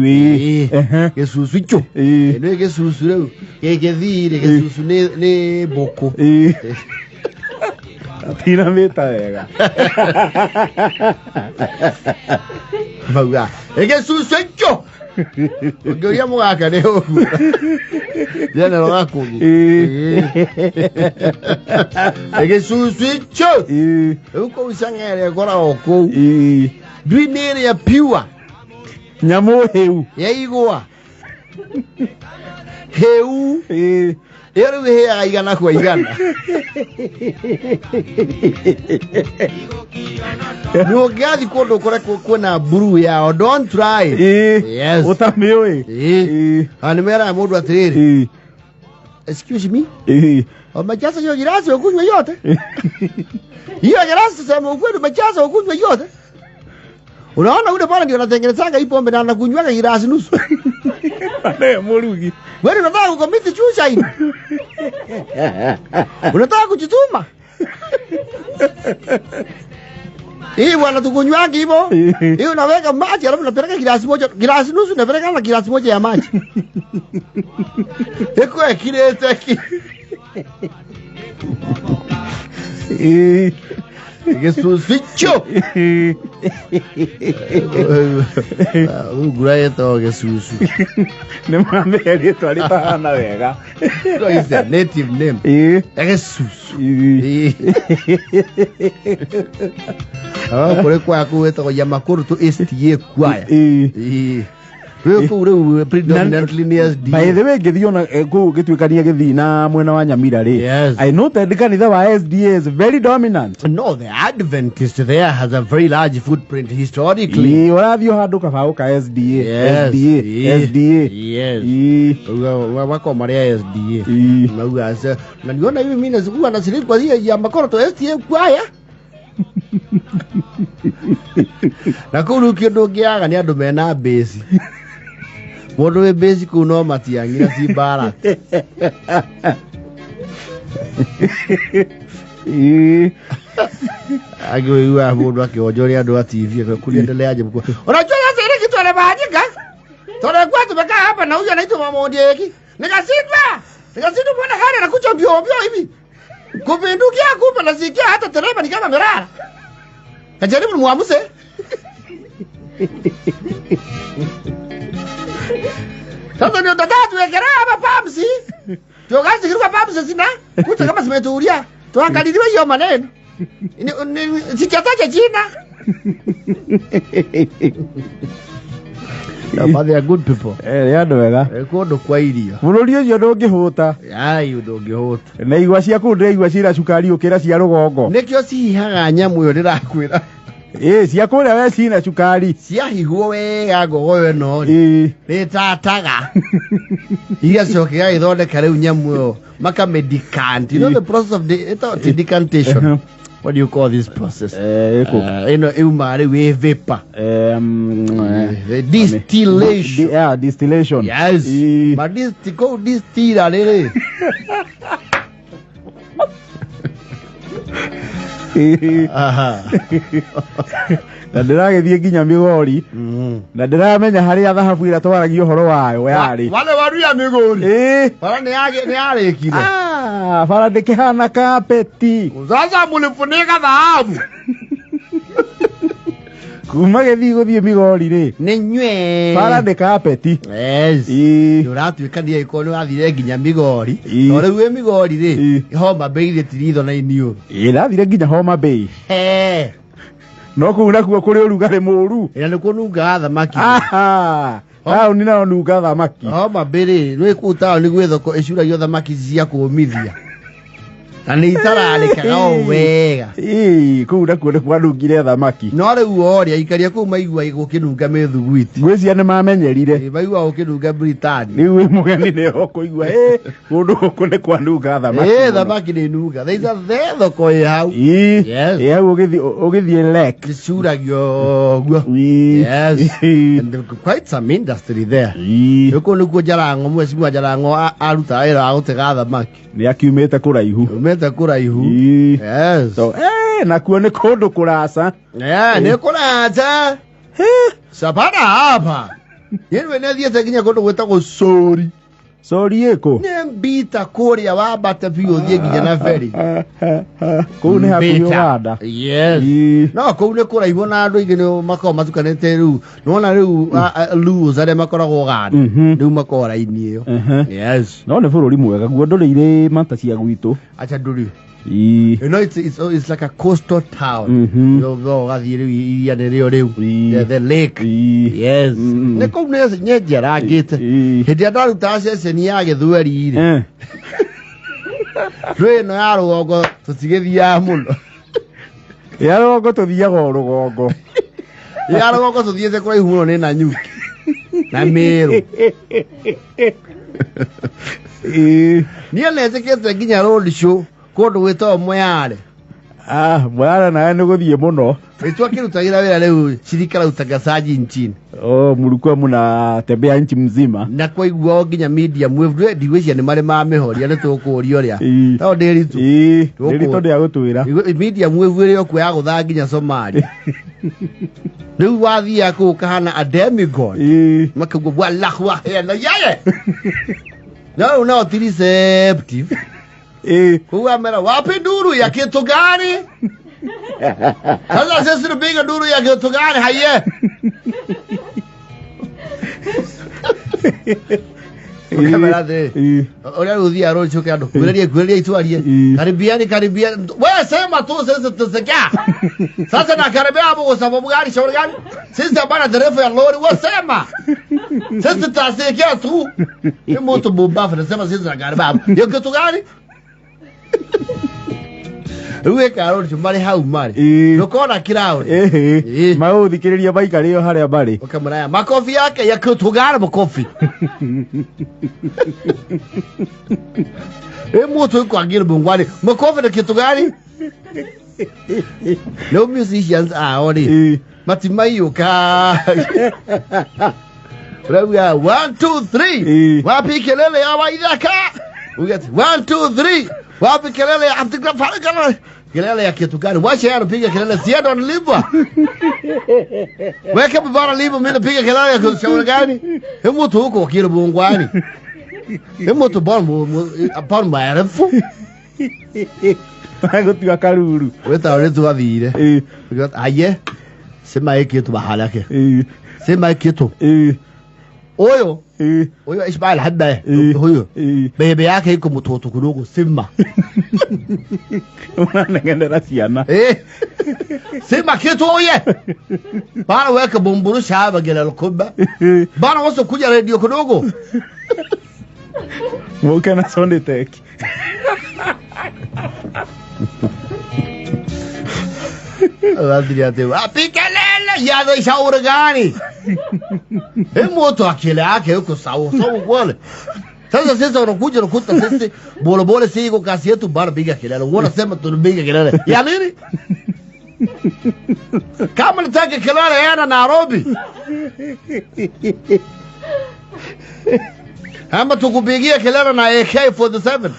Ĩĩ. Ehe. Gĩcucu icho. Ĩĩ. Nĩ gĩcucu rĩu. Gĩgĩthii-rĩ, gĩcucu nĩ mbũkũ. Ĩĩ. Atinamĩta wega. Mauga, gĩcucu icho. Ũngĩũria mũgaka nĩ ũguo. General Gakũgi. Ĩĩ. Gĩcucu icho. Ĩĩ. Rĩu kũu cang'ere ĩkoragwo kũu. Ĩĩ. Ndui nĩ ĩrĩa pure. Nyamũ hĩu. Ya igwa. Hĩu. Ĩĩ. Ĩyo rĩu ĩhĩaga igana kwa igana. Nĩ ũngĩgathiĩ kũndũ kũrĩa kwĩna blue yao, don't try. Ĩĩ. Yes. Ũtamĩũĩ. Ĩĩ. Ĩĩ. Na nĩ meraga mũndũ atĩrĩrĩ, Ĩĩ. excuse me, Ĩĩ. umejaza hiyo girasi ukunywe yote? Hiyo girasi sema ukweli umejaza ukunywe yote? Unaona ule bwana ndio anatengenezanga hii pombe na anakunywaga girasi nusu. Nĩwe mũrugi. Wewe unataka kucommit suicide? Unataka kujituma? Hii bwana tukunywangi hivyo. Hii unaweka maji alafu unapeleka girasi moja, girasi nusu unapeleka na girasi moja ya maji. Iko ekirete ki. Ĩĩ. Gĩcucu. Ĩĩ. Thungura yetagwo gĩcucu. Nĩ mamĩhe rĩtwa rĩtahana wega. No, it's a native name. Ĩĩ. Gĩcucu. Ĩĩ. Ah, kũrĩ kwaya kũu wĩtagwo Yamakũrũ to SDA kwaya. Ĩĩ. Ĩĩ. Rĩu kũu rĩu predominantly nĩ SDA. By the way ngĩthiĩ ona kũu ngĩtuĩkania gĩthiĩ na mwena wa Nyamira rĩ Yes. I noted kanitha wa SDA is very dominant. No, the Adventist there has a very large footprint historically. Ĩĩ, ũrathiĩ o handũ kabaũ ka SDA Yes. SDA Ĩĩ. SDA. Yes. Ĩĩ. Wako maria SDA. Ĩĩ. Mauga ase na niona hivi mimi nasikuwa na siri kwa hiyo ya makoro to SDA kwaya. Na kũu rĩu kĩndũ ũngĩaga nĩ andũ mena mbĩci. Mũndũ wĩ mbĩci kũu no Matiang'i na ti Mbarat. Ĩĩ. Angĩ ũiguaga mũndũ akĩonjoria andũ a TV kuliendeleaje mkuu. Unajua sasa ile kitu anafanyika. Tunakuwa tumekaa hapa na huyu anaitwa Mama Ondieki. Nikashindwa. Nikashindwa mbona gari anakuja mbio mbio hivi. Kupindukia kumbe nasikia hata dereva ni kama amelala. Kajaribu nimuamuse. Sasa ndio tata tuwekelea hapa pumps. Tukazi kwa pumps zina kuta kama zimetulia. Tuangaliliwe hiyo maneno. Sijataja jina. No, but they are good people. Eh, nĩ andũ ega. Kũndũ kwa irio. Bũrũri ũcio ndũngĩhũta. Ai, ndũngĩhũta. Na igwa cia kũu ndĩraigua cina cukari ũkĩra cia rũgongo. Nĩkĩo cihihaga nyamũ ĩyo ndĩrakwĩra. Ĩĩ, cia kũrĩa we cina cukari. Ciahihwo wega ngogoyo ĩno rĩ. Ĩĩ. Nĩtataga. Igacoka igagĩthondeka rĩu nyamũ ĩyo makamĩdecant. You know the process of the, ĩtagwo ti decantation. What do you call this process? Eh, ĩkũ. Ĩno ĩumaga rĩu ĩ vapor. The distillation. Yeah, distillation. Yes. Ĩĩ. Ma disti kũu distiller rĩrĩ. Ĩĩ. Aha. Na ndĩragĩthiĩ nginya Migori na ndĩramenya harĩa thahabu ĩrĩa twaragia ũhoro wayo yarĩ. Wale waru ya Migori. Ĩĩ. Bara nĩ yarĩkire. Ah, bara ndĩkĩhana kapeti. Sasa mulifunika dhahabu. Kuma gĩthii gũthiĩ Migori rĩ. Nĩ nywe. Bara ndĩ kapeti. Yes. Ĩĩ. Nĩ ũratuĩkania ĩkorwo nĩ wathire nginya Migori. Ĩĩ. To rĩu wĩ Migori rĩ, Ĩĩ. Homa Bay rĩ ti ritho na iniũrũ. Ĩĩ, ndathire nginya Homa Bay. He. No kũu nakuo kũrĩ ũrugarĩ mũũru. Ĩna nĩ kũnungaga thamaki. Aha. Taũni nayo nunga thamaki. Homa Bay rĩ, nĩ kũu taũni gwĩ thoko ĩcuragio thamaki cia kũũmithia. Na nĩ itararĩkaga o wega. Ĩĩ, kũu nakuo nĩ kwanungire thamaki. No rĩu oria aikaria kũu maigua gũkĩnunga mĩthuguiti. Ngwĩciria nĩ mamenyerire. Ĩ, Maigua gũkĩnunga Britani. Rĩu wĩ mũgeni nĩ ũkũigua ĩ kũndũ gũkũ nĩ kwanunga thamaki. Ĩ, mũno." thamaki nĩ nunga. There is a the thoko ĩ hau. Ĩĩ, Yes. ĩ hau ũgĩthiĩ lake. Icuragio ũguo. Ĩĩ. Yes. Ĩĩ. And there quite some industry there. Ĩĩ. Rĩu kũu nĩkuo Jarango, mheshimiwa Jarango arutaga wĩra wa gũtega thamaki. Nĩ akiumĩte kũraihu. Umĩte kũraihu. Ĩĩ. Yes. So, nakuo nĩ kũndũ kũraca. Yeah, nĩ kũraca. Sapana hapa. Yeye nĩ athiĩte nginya kũndũ gwĩtagwo Sori. Sori ĩkũ? Nĩ mbita kũrĩa wambate biũ ũthiĩ nginya na ferry. Kũu nĩ hakuhĩ Mbita. Ũganda. Yes. Ii. No kũu nĩ kũraihu na andũ aingĩ nĩ makoragwo matukanĩte rĩu. Nĩwona rĩu Luos arĩa makoragwo Ũganda. Rĩu makoragwo raini ĩyo. Yes. No nĩ bũrũri mwega guo ndũrĩ irĩma ta cia gwitũ. Acha ndũrĩ. Ii. You know, it's like a coastal town. No, no, ũgathiĩ rĩu iria nĩrĩo rĩu. Ii. The lake. Ii. Yes. Nĩ kũu nĩ nyenjerangĩte. Ii. Hĩndĩ ĩrĩa ndarutaga ceceni ya gĩthweri rĩ, ndwĩ ĩno ya rũgongo tũtigĩthiaga mũno. Ya rũgongo tũthiaga o rũgongo. Ya rũgongo tũthiĩte kũraihu mũno nĩ Nanyuki na Mĩrũ. Ii. Niĩ netĩkĩte nginya road show kũndũ gwĩtagwo Moyale. Ah, Moyale nawe nĩ gũthiĩ mũno. Twakĩrutagĩra wĩra rĩu shirika la utangazaji nchini. Oh, mlikuwa mnatembea nchi mzima. Na kwaiguao nginya media mwĩ ndigwĩciria nĩ marĩ mamĩhoria nĩ tũkũũria ũrĩa. Ii. No ndĩritũ. Ii, Tũkũ- ndĩritũ ndĩagũtwĩra. Media mwĩvu ĩrĩa okuo ya gũthaa nginya Somalia. Rĩu wathiaga kũu ũkahana a demigod. Ii. Makauga wallahu na yeye. No rĩu nao ti receptive. Ii. Koguo amera wapi nduru ya kitu gani? Sasa sisi tunapiga nduru ya kitu gani haye? Ũkamera atĩrĩ, Ii. ũrĩa rĩu ũthiaga rũciũ kĩa andũ kwĩrĩria kwĩrĩria itwarie Ii. karibiani karibiani we sema tu sisi tusikia sasa na karibia hapo kwa sababu gani shauri gani sisi hapana dereva ya lori we sema sisi tutasikia tu ni mtu bumbafu nasema sisi na karibia hapo hiyo kitu gani rĩu ĩka rũciũ marĩ hau marĩ Ii. ndũkona kiraũri Ĩhĩ. Ii. Magũthikĩrĩria maikarĩo harĩa marĩ. Ukamuraya makofi yake ya kitu gani makofi e mtu yuko angire bungwani makofi na kitu gani no musicians ao rĩ Ii. matimaiyũka Rauga 1 2 3 Ii. wapi kelele ya waithaka Uga ati 1 2 3 wapi kelele ya Abdulgafar kelele ya kitu gani wacha yeye anapiga kelele si ndo analipwa weke mbara lipo mimi napiga kelele ya kushauri gani hebu mtu huko wakili bungwani hebu mtu bon bon marefu Magũtua karuru. weta ule tuwathire Ii. aye sema hiki kitu bahalake Ii. sema hiki kitu Ii. huyo Ii. huyo Ismail Habba Ii. huyo Ii. bebe yake iko mtoto kidogo sema Ũranengenera ciana. eh sema kitu oye bana weka bumburusha hapa gela kubba bana wasa kuja radio kidogo Mũke na Sonitec. Wathiri ati wapi kelele ya shauri gani mtu akili yake yuko sawa sawa kweli sasa sisi wanakuja nakuta sisi bole bole si iko kasi yetu bana piga kelele wanasema tunapiga kelele ya nini kama nataka kelele yana Nairobi ama tukupigia kelele na AK47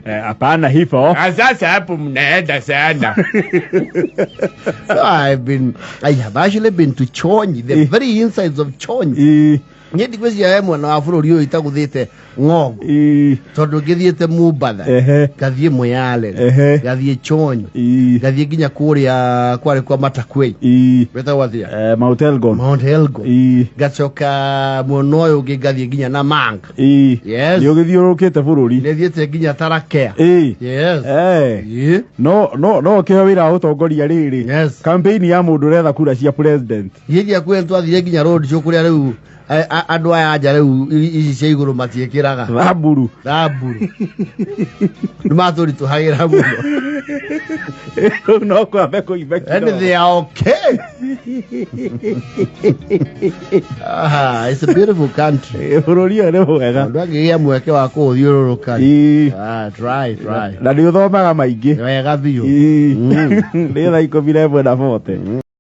Hapana hivyo. Sasa hapo mnaenda sana. So I have actually been to Chonyi, the very insides of Chonyi. Ii. Niĩ ndigwĩciria he mwena wa bũrũri ũyũ itagũthĩte ng'ongo Ii. tondũ ngĩthiĩte Mombatha Ehe. ngathiĩ Moyale Ehe. ngathiĩ Chonyi Ii. ngathiĩ nginya kũrĩa kwarĩ kwa Matakwei Ii. wĩtagwo atĩa Mount Elgon. Mount Elgon Ii. ngacoka mwena ũyũ ũngĩ ngathiĩ nginya Namanga Ii. Yes. Nĩ ũgĩthiũrũrũkĩte bũrũri. nĩthiĩte nginya Tarakea Ii. yes Eh. Ii. No no no ũkĩheo wĩra wa gũtongoria rĩrĩ. Yes. Campaign ya mũndũ ũretha kura cia president. Hĩndĩ ĩrĩa twathire nginya road show kũrĩa rĩu andũ aya anja rĩu ici cia igũrũ matiĩkĩraga Thamburu. thamburu nĩ matũritũhagĩra mũno Rĩu no kwambe kũimba and kidogo. they are okay. Ah, it's a beautiful country. Bũrũri ũyũ nĩ mwega. Mũndũ angĩgĩa mweke wa kũũthiũrũrũka Ii. ah, try try Na nĩ ũthomaga maingĩ. wega biũ. Ii. Nĩ thaa 11:40.